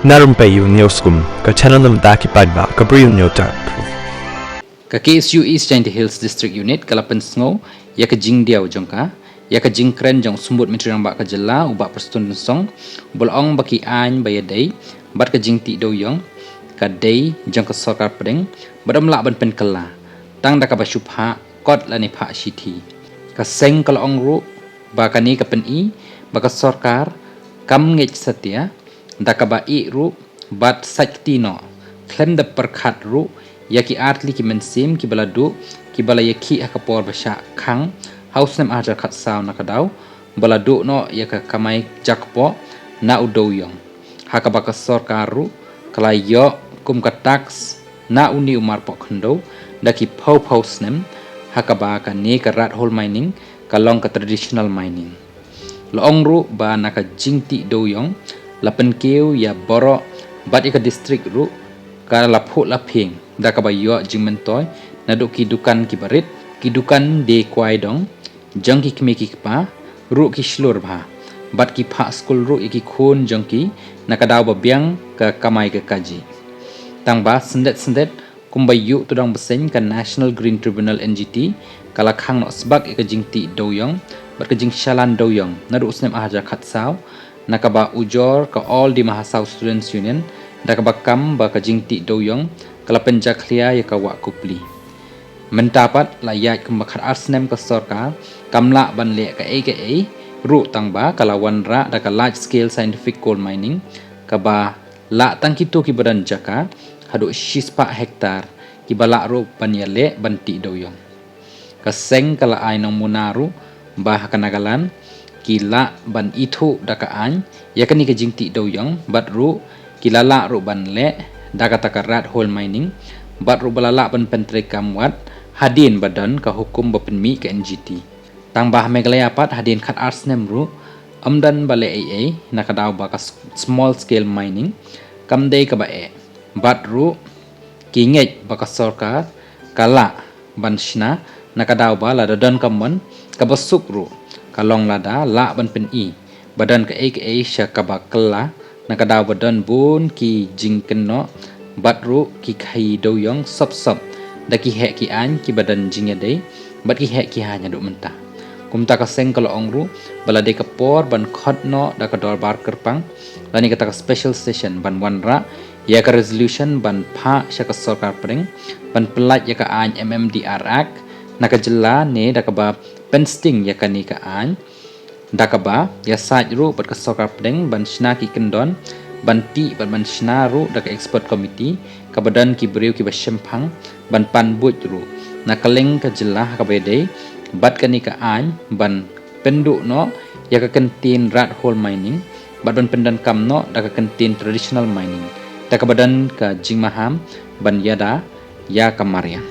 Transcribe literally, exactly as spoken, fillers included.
Na Rympei U News Kum, ka channel na bynta ki paidbah ka Bri U News Dark. Ka K S U East Jaintia Hills District Unit ka la pynsngew ïa ka jingdiaw jong ka ïa ka jingkren jong u Symbud Myntri Rangbah ka jylla, u Bah Prestone Tynsong, ba la ong ba ki aiñ ba ïadei bad ka jingtih dewïong ka dei jong ka sorkar pdeng, bad ym lah ban pynkylla tang da kaba shu phah kot lane phah shithi. Ka seng ka la ong ruh ba kane ka pyni ba ka sorkar kam ngeit satia da kaba ïeh ruh bad sait kti noh, khlem da pyrkhat ruh ïa ki artylli ki mynsiem kiba la duh, kiba la ïakhih ha ka por ba shah khang ha u snem arhajar khatsaw na ka daw ba la duh noh ïa ka kamai jakpoh na u dewïong, ha kaba ka sorkar ruh ka la ïoh kum ka tax na une u marpoh khyndew da ki phew phew snem, ha kaba kane ka rat hole mining ka long ka traditional mining. La ong ruh ba na ka jingtih dewïong la pynkiew ïa baroh bad ïa ka district ruh ka la phuh la phieng da kaba ïoh jingmyntoi naduh ki dukan kiba rit, ki dukan die kwai dong jong ki kmie ki kpa ruh ki shlur bha, bad ki phah skul ruh ïa ki khun jong ki na ka daw ba biang ka kamai ka kajih. Tang ba syndet syndet, kumba ïuh to dang bseiñ, ka National Green Tribunal, N G T, ka la khang noh sbak ïa ka jingtih dewïong bad ka jingshalan dewïong naduh u snem arhajar khatsaw, na kaba ujor ka All Dima Hasao Students Union da kaba kam ba ka jingtih dewïong ka la pynjakhlia ïa ka wah kupli. Mynta pat la ïaid kumba khatar snem ka sorkar kam lah ban leh kaei kaei ruh, tang ba ka la wanrah da ka large scale scientific coal mining, kaba lah tang kito kiba don jaka haduh shispah hektar kiba lah ruh ban ïaleh ban tih dewïong. Ka seng ka la ai nongmuna ruh ba ha ka Nagaland ki lah ban ithuh da ka aiñ ïa kane ka jingtih dewïong, bad ruh ki la lah ruh ban leh da kata ka rat hole mining, bad ruh ba la lah ban pyntreikam wat hadien ba don ka hukum ba pynmih ka N G T. Tang ba ha Meghalaya pat hadien khatar snem ruh ym don ba leh ei ei na ka daw ba ka s-, small scale mining kam dei kaba eh, bad ruh ki ngeit ba ka sorkar ka lah ban shna na ka daw ba lada don ka mon kaba suk ruh, ka long lada lah ban pyni ba don kaei kaei sha kaba kylla, na ka daw ba don bun ki jingkynnoh bad ruh ki khaïi dewïong sop sop da ki heh ki aiñ kiba don jingïadei bad ki heh ki aiñ haduh mynta. Kumta ka seng ka la ong ruh ba la dei ka por ban khot noh da ka dorbar kyrpang lane kata ka special session ban wanrah ïa ka resolution ban phah sha ka sorkar pdeng ban pyllait ïa ka aiñ M M D R Act na ka jylla ne da kaba pynsting ïa kane ka aiñ, da kaba ïasaid ruh bad ka sorkar pdeng ban shna ki kyndon ban tih bad ban shna ruh da ka expert committee kaba don ki briew kiba shemphang ban pan buit ruh na kylleng ka jylla ha kaba ïadei bad kane ka aiñ ban pynduh noh ïa ka kyntien rat hole mining bad ban pyndonkam noh da ka kyntien traditional mining, da kaba don ka jingmaham ban ïada ïa ka mariang.